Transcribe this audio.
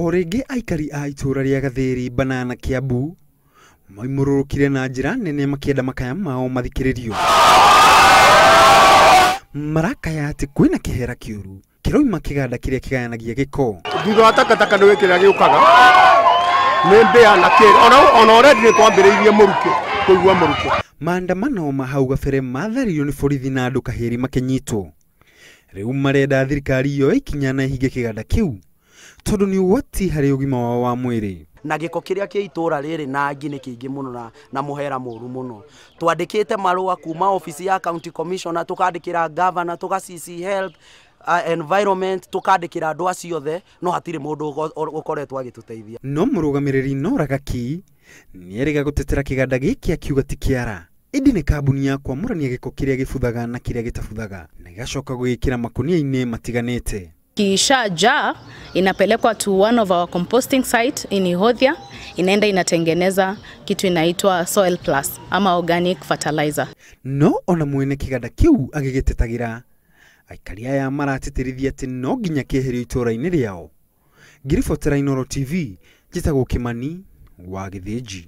O rĩngĩ aikari a itũũra rĩa Gathĩri Banana Kiambu moimũrũrũkire na njĩra nene makĩenda makaya mao mathikĩrĩrio. Marakaya atĩ kwĩna kĩhera kĩũru kĩroima kĩganda kĩrĩa kĩgayanagia gĩko. Thutha wa takataka nĩ kĩrĩa gĩũkaga nĩ mbĩa na kĩrĩ ona already nĩ twambĩrĩirie mũrukĩ kũigua mũrukĩ. Maandamano ma hau gabere matharirio nĩ borithi na andũ kahĩri makĩnyitwo. Rĩu marenda thirikari yoe ikinya na ĩhinge kĩganda kĩu tondũ nĩ ũgwati harĩ ũgima wao wa mwĩrĩ. Na gĩko kĩrĩa kĩ itũũra rĩrĩ na ngi nĩ kĩingĩ mũno na mũhera mũru mũno. Twandĩkĩte marũa kuma ofici ya county commissioner, tukandĩkĩra governor, tuka CC health, environment, tukandĩkĩra andũ acio othe, no hatirĩ mũndũ ũkoretwo agĩtũteithia. No mũrũgamĩrĩri Nora Gaki nĩerĩga gũtetera kĩganda gĩkĩ akiuga ti kĩara, ĩndĩ nĩ kambuni ya kwamũrania gĩko kĩrĩa gĩbuthaga na kĩrĩa gĩtabuthaga na gĩgacoka gũgĩkĩra makunia-inĩ matiganĩte. Ikishajaa inapelekwa to one of our composting site in Ihothia, inaenda inatengeneza kitu inaitwa soil plus ama organic fertilizer. No ona mwene kĩganda kĩu agĩgĩtetagĩra, aikari aya maratĩtĩrithia atĩ no nginya kĩeherio itũũra-inĩ rĩao. Ngĩribotera Inooro TV, njĩtagwo Kimani wa Gĩthĩnji.